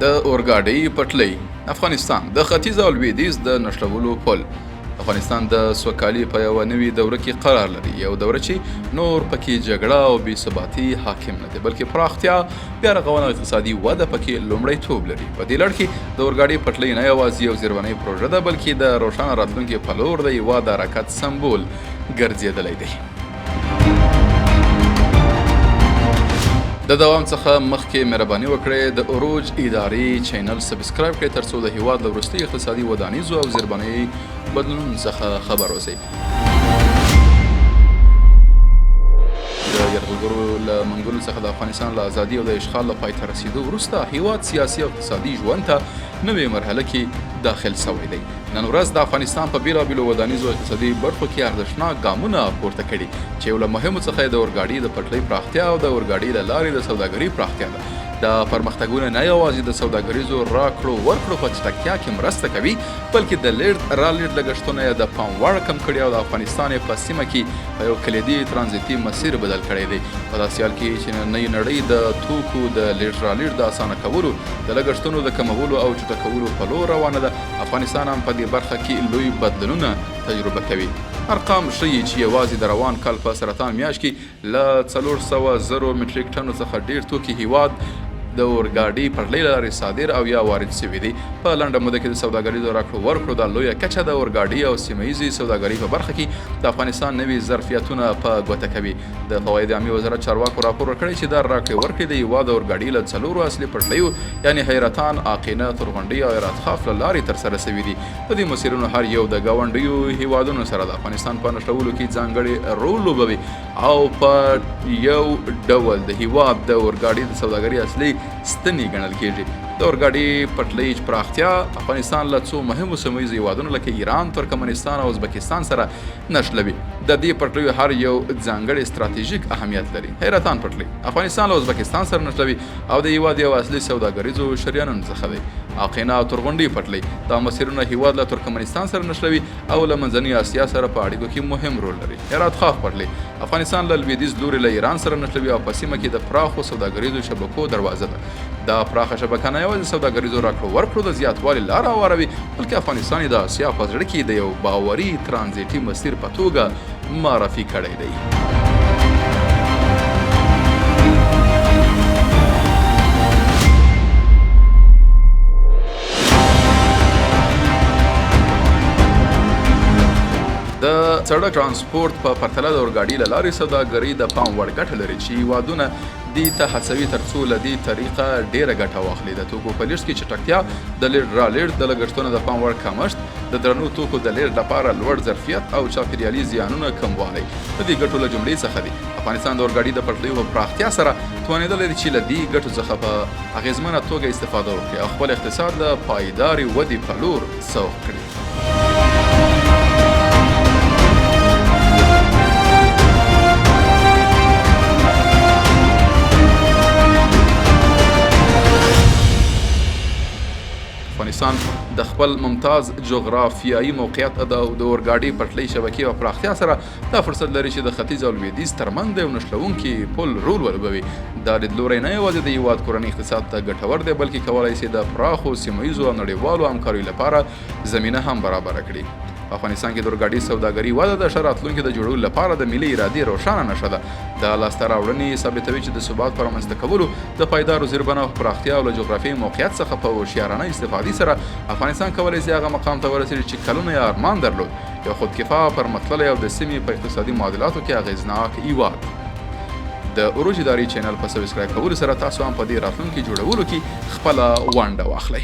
د اورګاډي پټلۍ، افغانستان د ختیځ او لویدیځ د نښلولو پل. افغانستان د سوکالي په یوه نوي دوره کې قرار لري، یو دوره چې نور پکې جګړه او بې ثباتي حاکم نه دی، بلکې پراختیا، بیا رغونه او اقتصادي وده پکې لومړیتوب لري. په دې لړ کې د اورګاډي پټلۍ نه یوازې یو زیربنایي پروژه ده، بلکې د روښانه راتلونکي په لور د هېواد د حرکت سمبول ګرځېدلی دی. د دوام څخه مخکې مهرباني وکړئ د عروج ادارې چینل سبسکرایب کړئ، ترڅو د هیواد له وروستي اقتصادي، ودانیزو او زیربنایي بدلونونو څخه خبر اوسئ. د یرغلګرو له منګولو څخه د افغانستان له ازادي او د اشغال له پای ته رسېدو وروسته، هیواد سیاسي او اقتصادي ژوند ته نوې مرحله کې داخل شوی دی. نن ورځ د افغانستان په بېلابېلو ودانیزو اقتصادي برخو کې ارزښتناک ګامونه پورته کړي، چې یو له مهمو څخه یې د اورګاډي د پټلۍ پراختیا او د اورګاډي له لارې د سوداګرۍ پراختیا ده. دا پرمختګونه نه یوازې د سوداګریزو راکړو ورکړو په چټکتیا کې مرسته کوي، بلکې د لېږد رالېږد لګښتونه یې د پام وړ کم کړي او د افغانستان یې په سیمه کې په یو کلیدي ترانزیتي مسیر بدل کړی دی. په داسې حال کې چې نننۍ نړۍ د توکو د لېږد رالېږد د اسانه کولو، د لګښتونو د کمولو او چټکولو په لور روانه ده، افغانستان هم په دې برخه کې لوی بدلونونه تجربه کوي. ارقام ښيي چې یوازې د روان کال په سرطان میاشت کې له 400 زرو مټریک ټنو څخه ډېر توکي هېواد د اورګاډي پټلۍ له لارې صادر او یا وارد شوي دي. په لنډه موده کې د سوداګریزو راکړو ورکړو دا لویه کچه د اورګاډي او سیمه ییزې سوداګرۍ په برخه کې د افغانستان نوي ظرفیتونه په ګوته کوي. د فواید عامې وزارت چارواکو راپور ورکړی چې دا راکړې ورکړې د هېواد د اورګاډي له څلورو اصلي پټلیو، یعنې حیرتان، آقینه، تورغونډۍ او هراتخاف له لارې ترسره شوې دي. د دې مسیرونو هر یو د ګاونډیو هېوادونو سره د افغانستان په نښلولو کې ځانګړی رول لوبوي او په یو ډول د هېواد د اورګاډي د سوداګرۍ اصلي ستنې ګڼل کېږي. د اورګاډي پټلۍ پراختیا افغانستان له څو مهمو سیمه ییزو هېوادونو لکه ایران، ترکمنستان او ازبکستان سره نښلوي. د دې پټلیو هر یو ځانګړی ستراتیژیک اهمیت لري. حیرتان پټلۍ افغانستان له ازبکستان سره نښلوي او د هیواد یو اصلي سوداګریزو شریانونو څخه دی. آقینه او تورغونډۍ پټلۍ دا مسیرونه هیواد له ترکمنستان سره نښلوي او له منځنۍ اسیا سره په اړیکو کې مهم رول لري. هرات خاف پټلۍ افغانستان له لویدیځ لوري له ایران سره نښلوي او په سیمه کې د پراخو سوداګریزو شبکو دروازه ده. دا پراخه شبکه نه یوازې سوداګریزو راکړو ورکړو د زیاتوالي لاره هواروي، بلکې افغانستان یې د اسیا په زړه کې د یو باوري ترانزیټي مسیر په توګه معرفي کړی دی. د سړک ترانسپورت په پرتله د اورګاډي له لارې سوداګري د پام وړ ګټه لري، چې هیوادونه دې ته هڅوي ترڅو له دې طریقه ډېره ګټه واخلي. د توکو په لېږد کې چټکتیا، د لېږد رالېږد د لګښتونو د پام وړ کمښت، د درنو توکو د لېږد لپاره لوړ ظرفیت او چاپېریالي زیانونه کموالی د دې ګټو له جملې څخه دي. افغانستان د اورګاډي د پټلیو په پراختیا سره توانېدلی دی چې له دې ګټو څخه په اغېزمنه توګه استفاده وکړي او خپل اقتصاد د پایدارې ودې په لور سوق کړي. افغانستان د خپل ممتاز جغرافیایي موقعیت او د اورګاډي پټلۍ شبکې او پراختیا سره دا فرصت لري چې د ختیځ او لویدیځ ترمنځ د یو نښلوونکي پل رول ولوبوي. دا لیدلوری نه یوازې د هیواد کورني اقتصاد ته ګټور دی، بلکې کولای شي د پراخو سیمه ییزو او نړیوالو همکاریو لپاره زمینه هم برابره کړي. په افغانستان کې د اورګاډي سوداګري وده د ښه راتلونکي د جوړولو لپاره د ملي ارادې روښانه نښه ده. دا لاسته راوړنې ثابتوي چې د ثبات په رامنځته کولو، د پایدارو زیربناو په پراختیا او له جغرافیایي موقعیت څخه په هوښیارانه استفادې سره افغانستان کولای شي هغه مقام ته ورسېږي چې کلونه یې ارمان درلود، یو خودکفا، پرمختللی او د سیمې په اقتصادي معادلاتو کې اغېزناک هیواد. د عروج ادارې چینل په سبسکرایب کولو سره تاسو هم په دې راتلونکي جوړولو کې خپله ونډه واخلئ.